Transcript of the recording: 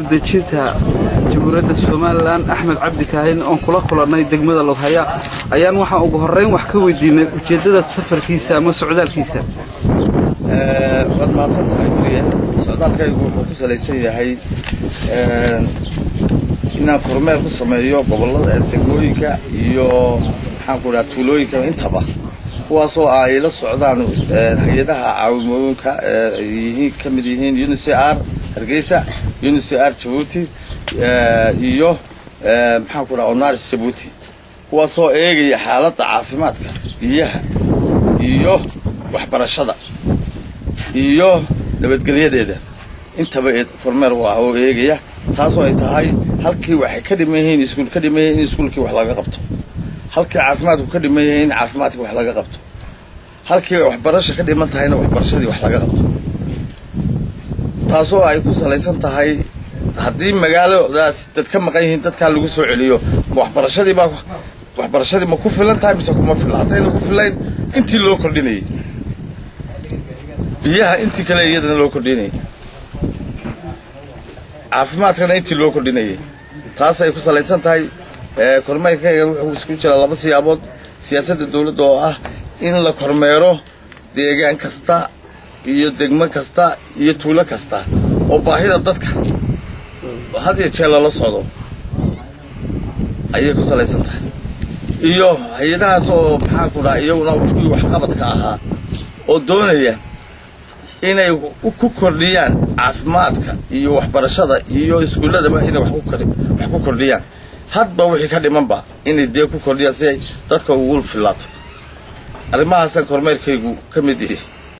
Dejinta Jamhuuriyadda Somalilan Axmed Cabdi Kaahin oon kula kulannay degmada Lughaya ayaan waxaan ugu horrayn wax ka weydiinay ujeeddada safarkiisa ama socdaalkiisa. Waad mahadsan tahay weliye. Socdaalkaygu wuxuu ku salaysan yahay inaan kormeer ku sameeyo gobollada, degmooyinka iyo maxaan ku dhaha tuulooyinka intaba, kuwaasoo ay la socdaan hay-adaha caawimooyinka yihiin ka mid yihiin UNICR Hargeysa, UNICR Jabuuti iyo maxaan ku dhaha Onaris Jabuuti, kuwaasoo eegaya xaaladda caafimaadka, biyaha iyo waxbarashada iyo nabadgelyadeeda intaba kormeer u ah oo eegaya. Taasoo ay tahay halkii waxay ka dhiman yihiin, iskuul ka dhiman yihin in iskuulkii wax laga qabto, halkii caafimaadku ka dhiman yahay in caafimaadkii wax laga qabto, halkii waxbarasha ka dhiman tahayna waxbarashadii wax laga qabto. Taasoo ay ku salaysan tahay haddii magaaladaas dad ka maqan yihiin dadkaa lagu soo celiyo, waxbarashadii baa waxbarashadii ma ku filan tahay mise kuma filla? Haddayna ku filayn intii loo kordhinayay, biyaha intii kale iyadana loo kordhinayay, caafimaadkana intii loo kordhinayay. Taas ay ku salaysan tahay kormeerkayga. Wuxuu isku jiraa laba siyaabood: siyaasadda dawladda oo ah in la kormeero deegaan kasta iyo degmo kasta iyo tuulo kasta oo baahida dadka had iyo jeer lala socdo ayay ku salaysan tahay, iyo hay-adahaas oo maxaan ku dhaha iyaguna kuwii waxqabadka ahaa oo doonaya inay ku kordhiyaan caafimaadka iyo waxbarashada iyo iskuulladaba, inay wax ku kordhiyaan hadba wixii ka dhimanba inay dee ku kordhiyaan si ay dadka ugu filaato. Arrimahaasaan kormeerkaygu ka mid yahay.